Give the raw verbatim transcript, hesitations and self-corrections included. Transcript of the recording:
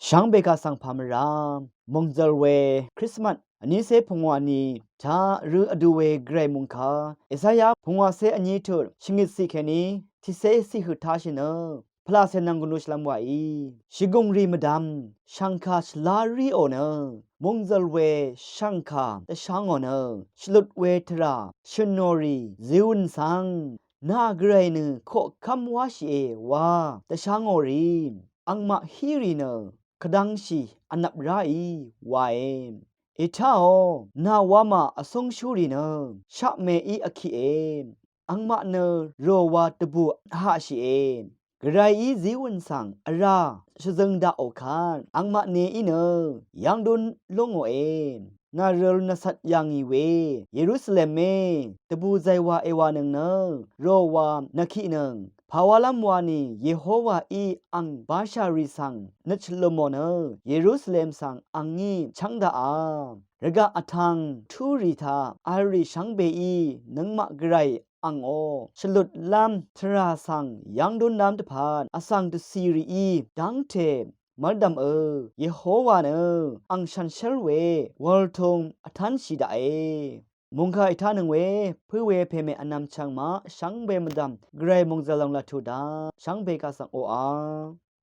Shvngbe kaq svng pà mvrá mòngzv̀l we Krismas vnícé pungwà ni taq rø vdu we gvray mòngkà Esaya pungwàcé vní tut shvngit ciq kèní tiqcé ciq høq tashì nø pvlacè nvng gvnushìlv́m wàí. Shvgùng rì mvdv̀m shv̀ngkà shvlá ríò nø mòngzv̀l we shv̀ngkà dvshvngò nø shvlut we tvrà shø̀nò rì zìwø̀n svng nà gvray nø koqkv́m wáshìe wa dvshvngò rì angmaq hí rì nø kvdvngshì vnvp ráì wae. Ètáò nà wamà vcúngshúrì nø shaqmeí vkiqe. Angmaq nø rò wa dvbù vhaqshìe. Gvrayí zíwø̀n svng vrá shvzøng daqò kvt angmaq neí nø yv́ng dún lú ngòe. Nà røl nvcvt yà ngì we Yerusaleme dvbù zàywà èwànøng nø rò wa nvkiqnøng pàwálv́m wani Yehowaí ang bashà rì svng nøt shvlø̀mò nø Yerusalem svng angí chv́ng daqà. Rvgaq vtvng túrì taq v̄l rì shvngbeí nøngmaq gvray angò shvlutlv́m tvrà svng yv́ng dúnlv́m dvpvt vsvng dvcì rìí dv́ngte mv́rdv̀mø Yehowa nø ang shànshér we wurtung vtv́nshì daqe. Mòngkà ètánøng we pǿ we pèmè vnvm chvng maq shvngbe mvdv̀m gvray mòngzv̀l lòng laq tuq daq shvngbe kaq svng oqà